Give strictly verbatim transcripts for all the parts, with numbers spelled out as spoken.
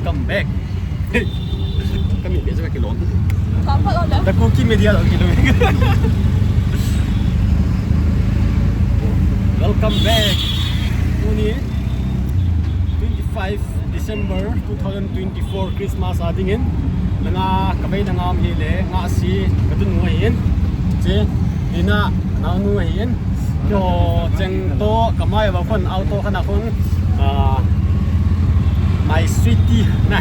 Come back. Kami dia juga kilom. Kapal ada. The Kuki Media lagi kilom. Welcome back. Tuni twenty-five December two thousand twenty-four Christmas a dingin. Langa kavei na ngam hi le nga si katun nu hin. Che, Lina, nao nu hin. Kyo cheng to kamai va khun auto khana khun. Ah, my sweetie. Na.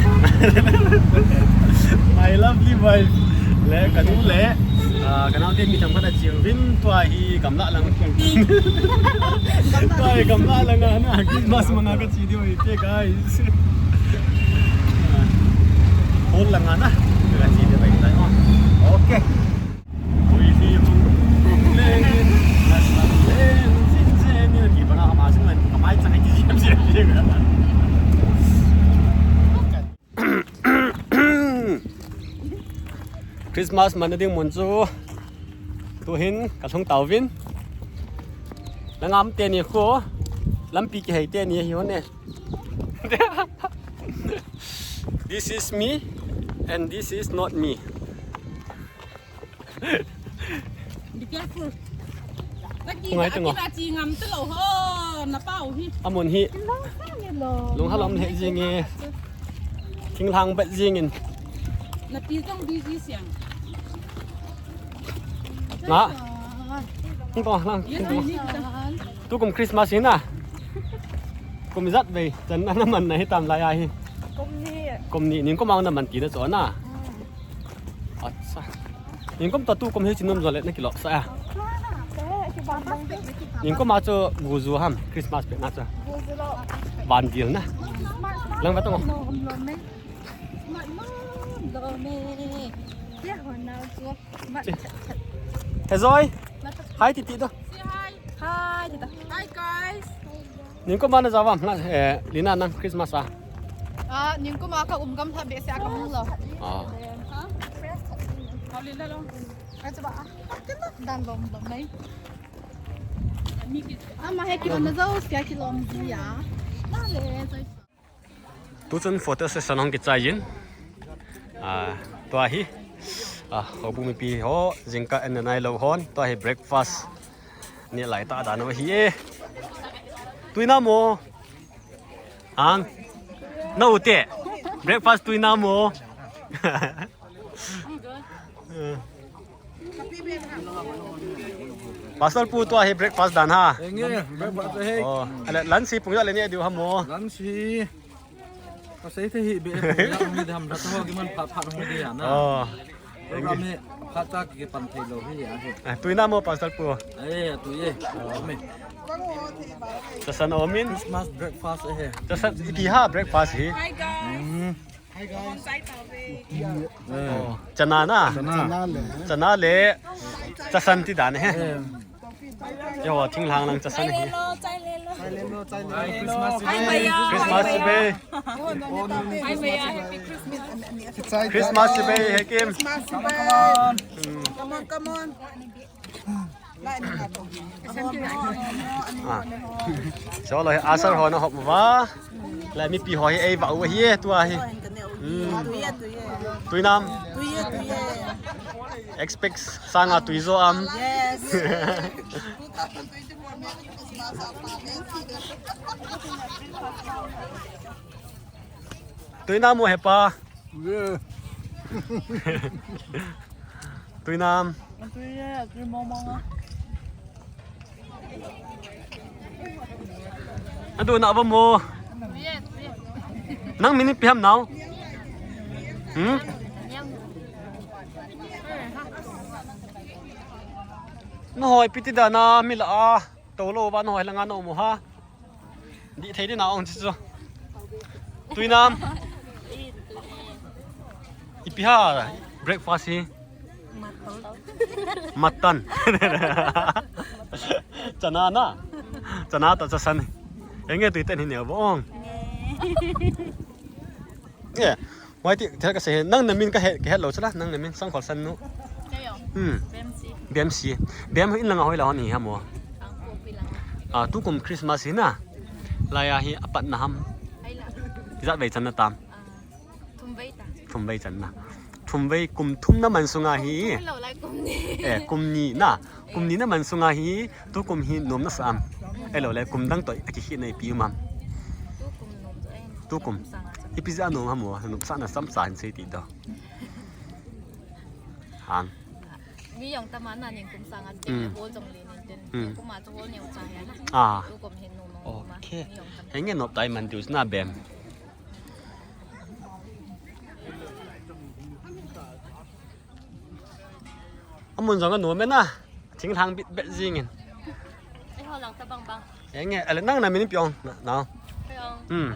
My lovely wife. Le kanu le. Ah, kanao te mi tam khana chiu vin tua hi gamla lang. Tua hi gamla lang na. Christmas manga kachi diu hi te guys. Hol lang na. Kachi diu hi tai. Okay. Christmas man ding mun chu tuhin kalhung tauvin. Langam teni khu lampi kihei teni hi hon e. This is me and this is not me. Be careful. Ngai tu ngo. Akira chi ngam tu lo ho, na pau hi. Amun hi. Lung halam le jing e. Thinglhang bet jing in. Na pi jong busy siang. Nga. Tung tong lang. Yes, we need to. Tukum Christmas hi na. Kum jat vei. Chan na man na hi tam lai a hi. Kum ni. Kum ni ning kum ang na man ti na cho na. Acha. Ningkum to tukum hi chinom jole na kilo sa a. Ningkum a chu guju ham Christmas pe na chu. Van dil na. Lang va tong. He Joy. Hi titi do. Hi tita. Hi guys. Ningkum a na javam na, eh, Lina nang Christmas a. Ah, ningkum a ka um gam tha be se a ka mung lo. Ah. Ai chu ba. Dan lom lom mai. Ama he kilom na jo sia kilom ji ya. Na le jo. Tuchun photo session hong kichai in. Ah, tua hi. Ah, houbung mipi ho jingkah en nai lo hon. Tua hi breakfast. Ni lai ta dan o hi e. Tuina mo. Ang. Na u te. Breakfast tuina mo. Pastor pu tua hi breakfast dan ha. Enge, breakfast he. Oh, ale lunch hi pung ya le ni diu ha mo. Lunch hi. Ka sei the hi be ko ya mi dam la to ki man phat phat hong dia na. Oh. Program hi phat ta ki pan thei lo hi ya hi. Ah, tuina mo Pastor pu. Eh, tu ye. Me. Tasan omin. Christmas breakfast he. Tasan ipi ha breakfast hi. Hi guys. Mm. Hi guys. Oh, chana na. Chana. Chana le. Chana le. Tasan ti dan he. Eh. Yo, thinglhang lang chasan hi. Chai le lo, chai le lo. Chai le lo, chai le lo. Christmas Day. Hi, Maya. Christmas Day. Hi, Maya. Happy Christmas. Christmas Day, hey Kim. Christmas Day. Come on, come on. Come on, come on. Lai ni na to. Come on, come on. Ah. Chalo, asar ho na hop va. Lai mipi ho hi ei va u hi tua hi. Hmm. Tuinam. Expect sanga tui jo am. Yes. Tuinam mo hepa. Tuinam. Tui ye, tui mong mong a. Adu na ba mo. Nang min ipi ham nau. Hmm? Na hoi piti da na mi la a. To lo ba na hoi la nga no mo ha. Di thei di na ong chi chu. Tuinam. Ipi ha breakfast hi. Matan. Chana na. Chana ta chasan. Enge tui ten hi ne bo ong. Ye. Wai ti thil ka sei nang na min ka he ka he lo chala nang na min Sangkhol San nu. Chayo. Hmm. B M C. B M C. B M in langa hoi la hon hi ha mo. Sangkhol pi langa. Ah, tukum Christmas hi na. Laya hi apat na ham. Hai la. Jat vei chan na tam. Ah. Thumvei chan na. Thumvei kum thum na man sunga hi. Lo lai kum ni. Eh, kum ni na. Kum ni na man sunga hi. Tukum hi nom nasa am. Elo le kum dang toh akikhel na ipi um am. Tukum nom toh eh. Tukum. Ipi ja nom ham o, nomsa na samsa hin sei ti do. Hang. Mi jong tama na ning kum sanga. Mm. Bol jong le nin tin. Mm. Kum a chu bol neo cha ya na. Ah. Tukum hin nom nom ma. Okay. Mi jong tama. Henge nop tai man diu na bem. Amun jong anom e na. Thinglhang bit bit jingin. Eiho lang tabang bang. Enge, ale nang na min piong na, na. Piong. Hmm. Mm,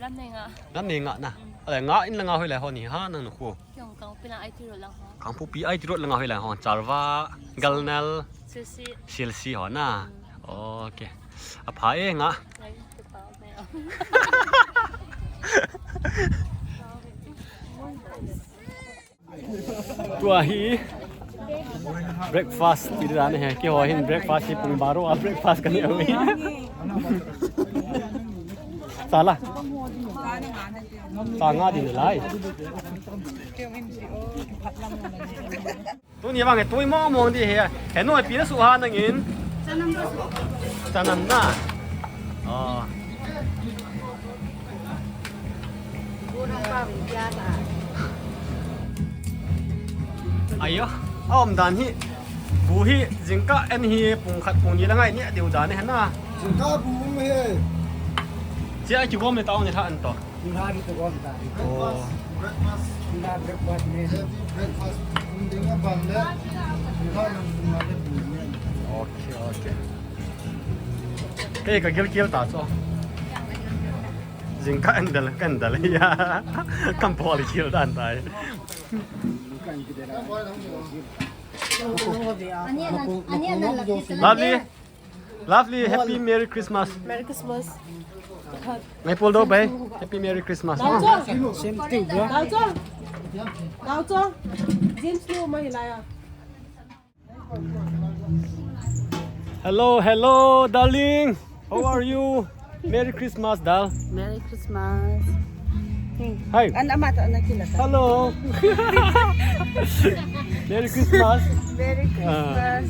Lamneinga. Lamneinga na. Mm. Ale nga in la nga hoi le ho ni ha nang nu khu. Piong Kangpokpi lang I T road lang ho. Kangpokpi I T road lang hoi le ho. Charva, Galnal. Silsi. Silsi ho na. Mm. Okay. Apha e nga. Ai, tu pa me. Tua hi breakfast ti dan hi, keiho hin breakfast hi pung baro a breakfast kan nei u hi. Sala. Sanga din lai. Tuni vang e tui mong mong di he. He noi pi na su ha nangin. Chanam na. Oh. Ayo, a um dan hi. Bu hi jingkah en hi pung khat pung ni la ngai ni a diu dan hi na. Jingkah bu um hi. Chia ki gom le tao ni tha an to. Ni ha ni to gom ta. Oh. Breakfast, breakfast. Ni ha breakfast ni. Heavy breakfast. Um ding a bang le. Ni ha nang pung le bu ni. Okay, okay. Kei ka gilkel ta chu. Jingkah en del, ka en del ya. Kam pol kel dan tai. Lovely. Lovely, happy Merry Christmas. Merry Christmas. Ngai pol do bai. Happy Merry Christmas. Dau cho. Same to you, bro. Dau cho. Dau cho. James lu ma hilai a. Hello, hello, darling. How are you? Merry Christmas, dal. Merry Christmas. Hi. An ama to na kila ta. Hello. Merry Christmas. Merry Christmas.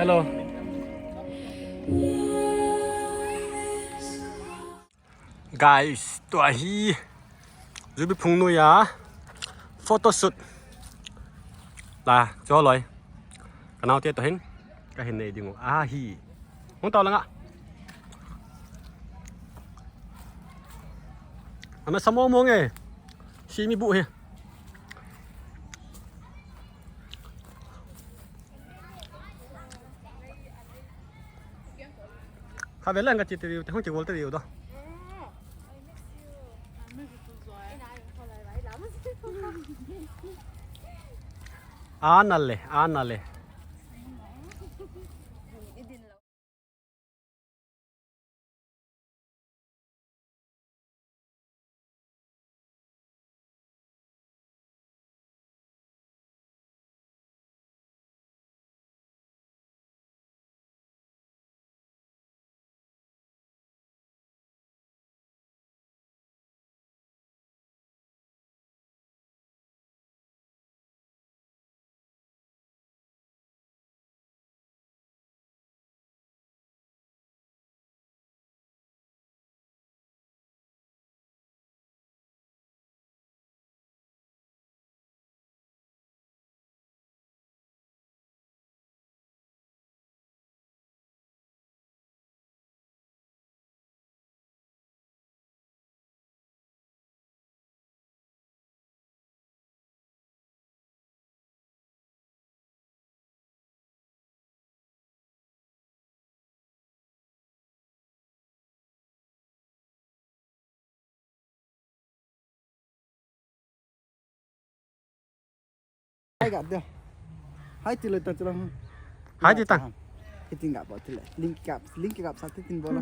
Hello. Guys, tua hi Jubiphung noiya photoshoot la choloi. Kanaote toh hin kahin nei ding u ahi. Hung tao langa. Ana samo mo nge. Si mi bu hi. Khavel lang ka chi te viu, te hung chi gol te viu do. Anale, anale. Hai gat dia. Hai ti le ta chula. Hai ti ta. Hitin ga bo ti le. Link gap, link gap sa ti tin bo lo.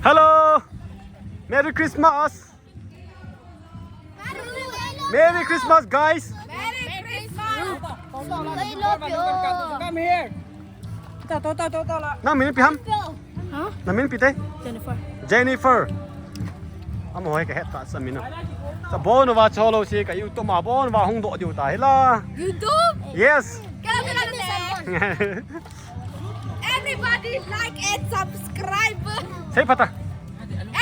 Hello. Merry Christmas. Merry Christmas, guys. Merry Christmas. Come here. Nang min ipi ham? Huh? Nang min ipi te? Jennifer. Jennifer. Amaho hi kahet ta sa min u. Sa bon uva cholo si ka YouTube ma bon uva hung doh diu ta hi la. YouTube? Yes. Kala kala kala. Everybody like and subscribe. Sei phat a.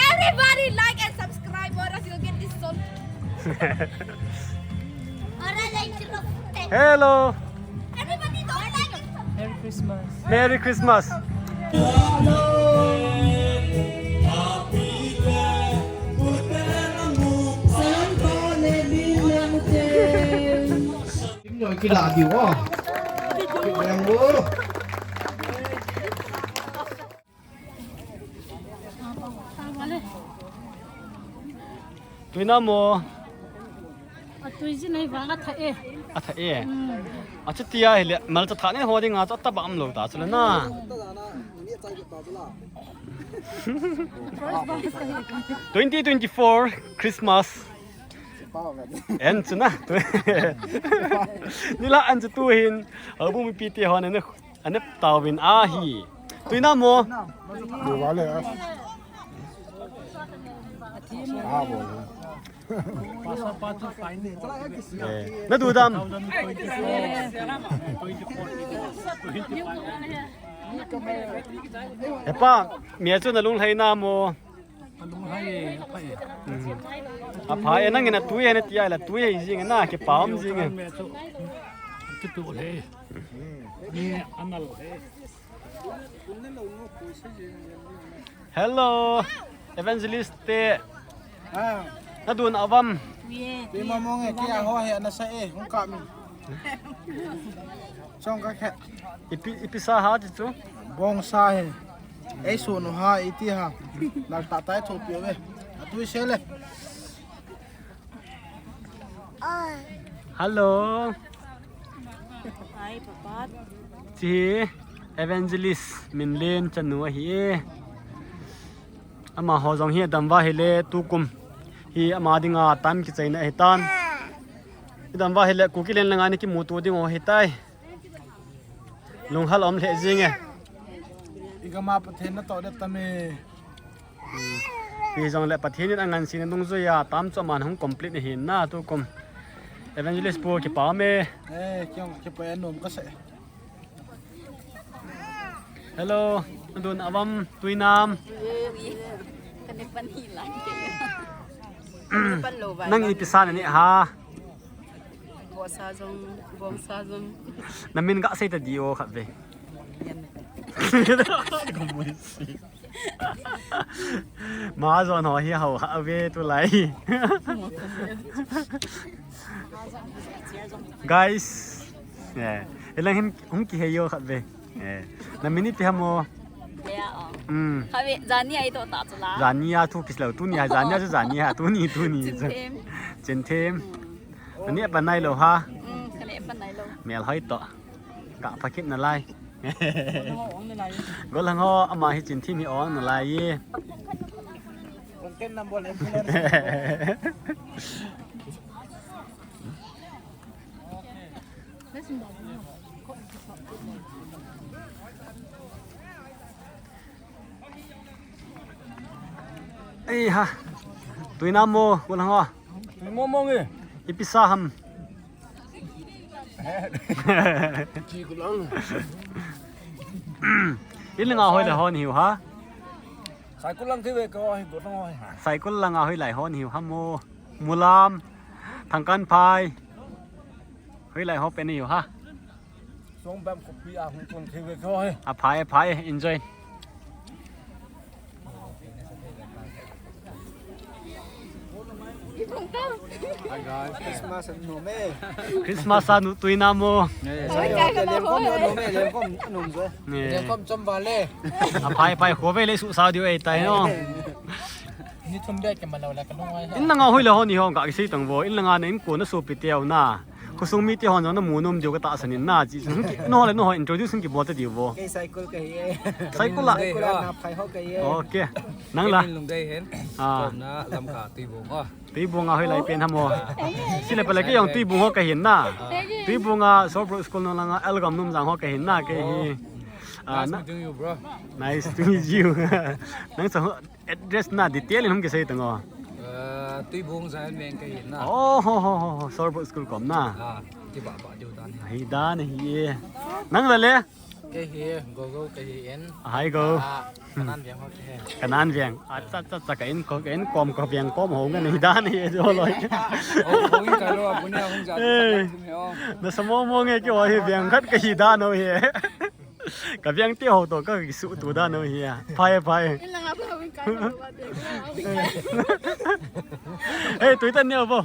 Everybody like and subscribe or else you'll get this song. Hello. Everybody don't like and subscribe. Merry Christmas. Merry Christmas. Tinglo kila diu o. Yang bu. Tuina mo. Atui ji nei vang atha e. Atha e. Hmm. Achuti ahile malcha tha nei ho dinga chu ataba um lou ta chule na. Twenty twenty-four Christmas. En chu na. Nila an chu tu hin. Abu mipi te ho ne ne. Anep tauvin ahi. Tuina mo. Duba le as. Ah, bo. Eh, na du dam. Hepa, mi a chu na lunglhai na mo. Alunglhai e, apha e. Hmm. Apha e, nangin atui e nati a, la tui e jing e, na kipa um jing e. Kitu le. Ni anal le. Hello, Evangelist te. Ah. Na dun avam. Ye. Pi ma mong e, kia ho he, na sa e, hung ka mi. Chong ka khe. Ipi, ipi sa ha ti chu? Bong sa he. Ei su nu ha iti ha. Lal ta tai tho pi ve. Atui se le. Hello. Hi, Papa. Chi Evangelist Minlen chanu ahi e. Amaho jong hi damva hile tukum. Hi ama dinga tam kichaina ahi tan. Damva hile Kuki len langa ni kimuto ding u ahi tai. Lunghal um lheh jing e. I gam a Pathen natoh det tam e. Pi jong le Pathen in angansena dungjuiya tam chu aman hung complete ahi na tukum. Evangelist pu kipa um e. Eh, kiang kipa e nom ka se. Hello, adun avam, tuinam. Kane pan hi lai. Pan lo vai. Nang ipi sa nane ha? Bosa jong, bosa jong. Namin gasei ta di o khat ve. Majon ho hi hau ha ve tulai. Guys. Yeah. Ilang hin hung kihei o khat ve. Eh, namin ipi ham o? Kaya o. Hmm. Khabe, jani ai to ta chula. Jani a thu kislou, tuni a jani a chu jani a, tuni, tuni. Chinthem. Chinthem. Nani apan nai lou ha? Hmm, kane apan nai lou. Mel hoi to. Ka phakit nalai. Golang ho, ama hi chinthim hi ong nalai ye. Ei ha. Tuinam mo, golang ho. Tuimo mo nge. Ipi sa ham. Chi kulang. Ilang a hoi le hon hiu ha. Saikul lang thei ve ko hi, golang ho hi. Saikul lang a hoi lai hon hiu ha mo. Mulam. Thangkan phai. Hoi lai ho pen hiu ha. Song bam kopi a hung kon thei ve ko hi. Aphai, aphai, enjoy. Hi guys, Christmas a nom e. Christmas a nu tuinam mo. Lengkhom nom e, lengkhom nom jo. Lengkhom chom vale. Aphai, phai, khovei le su sa diu ei tai no. Ni thum bek ke malo la ka nong ai. Inlang a hoi le hon hi hong ka kisei tang vo. Inlang a na in ko na sopi teu na. Khosung mite hon jong namu nom diu katahsan in na, chi chu hung ki, nangho le nangho introduce hung kibol ta diu vo. Kei Saikul kahi e. Saikul a. Saikul a na phai ho kahi e. Okay. Nang la. Kei Lunggei hin. Ah. Komna Lamka Tuibung ho. Tuibung a hoi lai pen ham o. Sile pala kei jong Tuibung ho kahin na. Ah. Tuibung a Sorbro School nung langa Elgam Numjang ho kahin na kei hi. Ah, nice meeting you, bro. Nice to meet you. Nang sa Address na detail in hung kisei tang o. Eh, Tuibung Zion Veng kahi na. Oh, ho, ho, ho, ho. Sorbro School kom na. Ah, kibah bah diu dan hi. Hi dan hi e. Nang la le? Kei hi, Gogo kahi in. Hi Go. Ah, Kanan Veng ho kahi. Kanan Veng. Ah, cha, cha, cha, ka in ko, ka in kom ko Veng kom ho ngan hi dan hi e jo loi. Oh, oh, in ka lo, abu ni hung ja. Eh. Na samo mo nge ki ho hi Veng khat kahi dan ho hi. Ka Veng te ho to ka kisuh tu dan u hi a. Phai, phai. Hey, tui tan neo bo.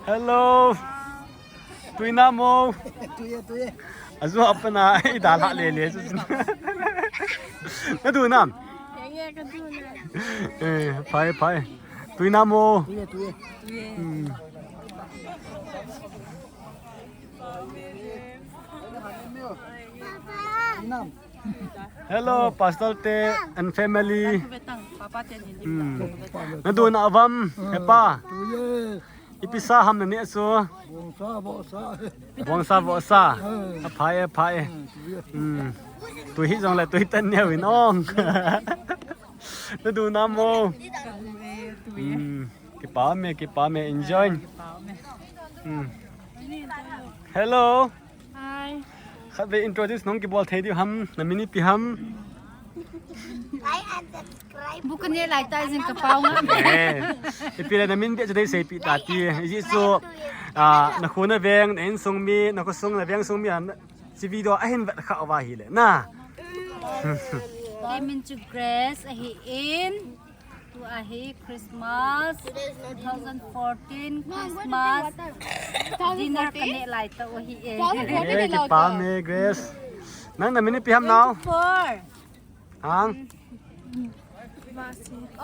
Hello. Tuinam mo. Tui e, tui e. Azu apana i dal ha le le. Na du nam. Eh, phai, phai. Tuinam mo. Tui e, tui e. Hmm. Hello, Pastor te and family. Hmm. Na du na avam, hepa. Ipi sa ham na ne so. Bongsa, bongsa. Aphai, aphai. Hmm. Tui hi jong le tui tan neo in ong. Na du nam mo. Hmm. Kipa me, kipa me, enjoy. Hmm. Hello. Hi. Khat ve introduce nong kibol thei diu ham, na min ipi ham? Bukane lai tai jing ka pau nga. Eh. Ipi le na min bia chu dei sei pi ta ti. Iji chu, ah, na khu na veng, na insung mi, na khosung na veng sung mi, ah, chi video ahin vet kha uva hi le na. Kei min chu Grace ahi in. Tu ahi Christmas, two thousand fourteen Christmas dinner kane lai ta u ahi e. Eh, kipa me Grace. Nang na min ipi ham nao? Four. Hang?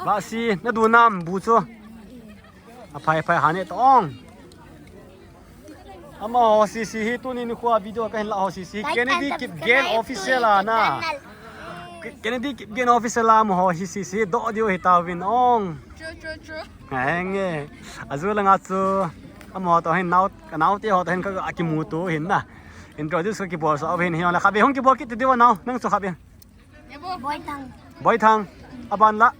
Vasi, na du nam bu chu. Aphai, phai hane tong. Amaho sisi hi tuni nikho video kahin la ho sisi. Kennedy Kipgen Official a na. Kennedy Kipgen Official a amaho hi sisi do diu hi tauvin ong. True, true, true. Henge. Azu langa chu amaho to hin nao, nao te ho to hin ka akimu tu hin na. Introduce ka kibol sa hin hi la khabe hung kibol kit diu nao. Nang chu khabe. Boithang. Boithang. Aban la.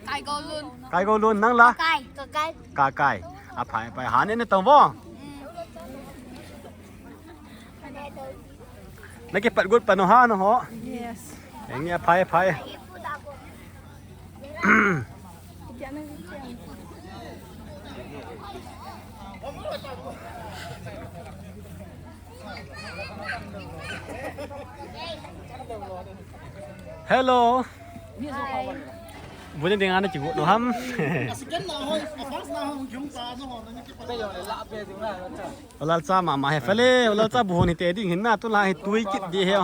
Kaigolun. Kaigolun, nang la. Kakai. Kakai. Kakai. Aphai, phai. Hane ne tong vo. Mm. Nakipat got pan u ham nangho? Yes. Eng e, phai, phai. Hello. Hi. Bu ne ding ana kigot u ham? U Lalcha mama he fale, U Lalcha bu hon hite ding hin na, tulai hi tui kit ding ahi.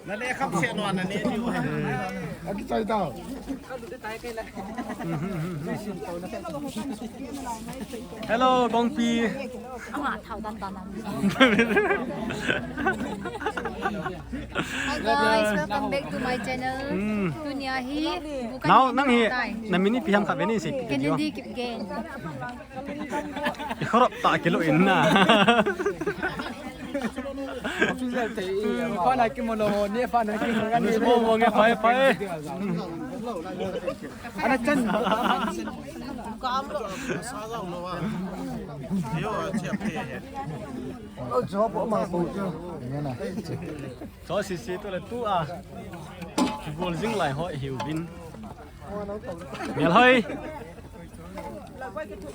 Na le kham se no na ne diu. Akichai tao. Hello, Gongpi. Ama thao dan dan. Hi guys, welcome back to my channel. Hmm. Tunia hi, bukan Now, nang hi, tai. Na min ipi ham kha ve ni se. Kennedy Kipgen. I kharap ta kilo in na. Official te i, fa na kimono, ne fa na kimono. Mo mo nge phai phai. Ana chan. Cho si si tu le tu a. Kibol jing lai ho hi uvin. Melhoi.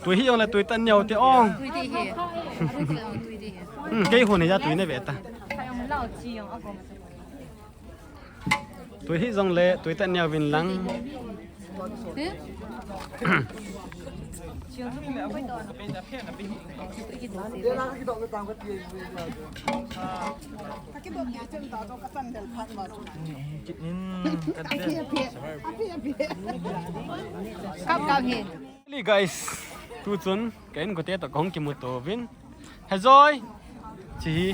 Tui hi jong le tui tah neo te ong. Tui te hi. Tui te ong, tui te hi. Hmm, kei hon hi ja tui ne ve ta. Tui hi jong le tui tah neo vin lang. Kap kap hi. Really, guys, tu chun ka inkote toh kahung kimuto uvin. Hejoi. Chi hi.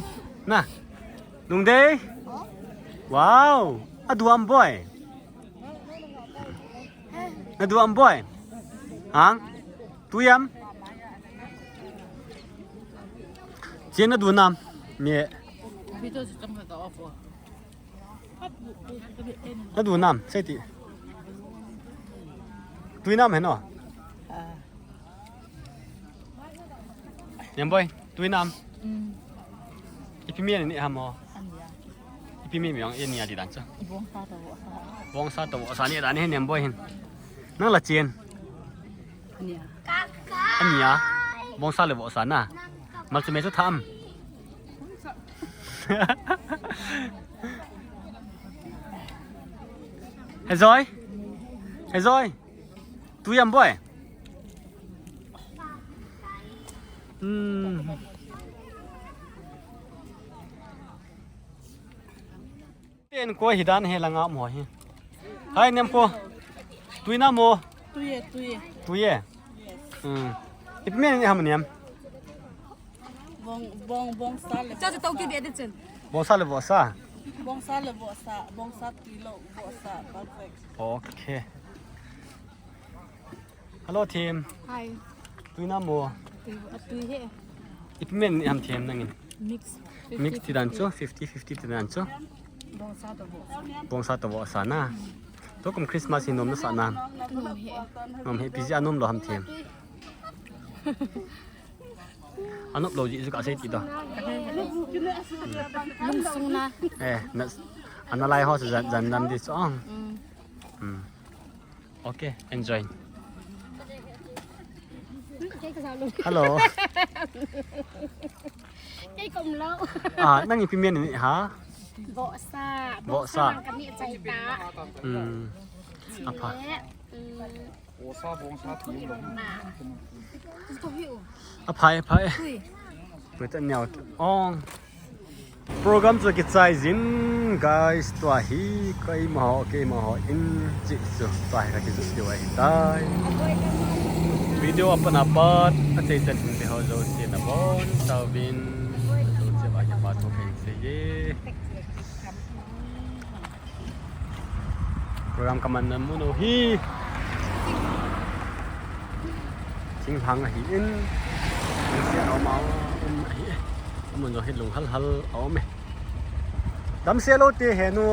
Na. Lungdei. Wow. Adu am boi. Adu am boi. Hang. Tui am. Chen adu nam. Me. Adu nam, sei ti. Tui nam he no. Niam boi, tui nam. Mm. Ipi mi ni ham o. Ania. Ipi mi mi ong ania di dan chu. Bongsa toh vohsa. Bongsa toh vohsa ni dan he niam boi hin. Nang la chen. Ania. Ania. Bongsa le vohsa na. Mal chu me chu tham. Hejoi. Hejoi. Tui am boi. Hmm. Ten ko hi dan he langa mo hi. Hai nem ko. Tui nam o. Tui e, tui e. Tui e. Yes. Hmm. Ipi mi ni ham niam. Bong, bong, bongsa le. Cha cha tau ki be de chen. Bongsa le vohsa. Bongsa le vohsa, bongsa tui lou, vohsa, perfect. Okay. Hello, team. Hi. Tui nam o. Tui, a tui he. Ipi mi ni ham team nangin. Mix. Mix ti dan chu, fifty fifty ti dan chu. Bongsa toh vohsa. Bongsa toh vohsa na. Tukum Christmas hi nom nasa nam. Nom he. Nom he, ipi jeh a nom lou ham team. Anop lou jeh chu kasei ti toh. Lungsung na. Eh, na, ana lai ho chu jan, jan nam di chu ong. Mm. Hmm. Okay, enjoy. Hello. Kei kom lou. Ah, nang ipi mi ni ha? Vohsa. Vohsa. Vohsa lang kami chai ta. Hmm. Apa? Eh, hmm. Aphai, aphai. Ui. Pui ta niau ong. Program chu kichai jin, guys, tua hi keima ho, keima ho in chi chu tua hi ka kijot diu ahi tai. Video apat apat, achai chan in ve ho jouse nabon chauvin, jouse va kipa thu kahin seiye. Program kamanna mun u hi. Thinglhang ahin. Damsel aum a um ahi. Amun jong hi lung hal hal aum e. Damsel u te he nu.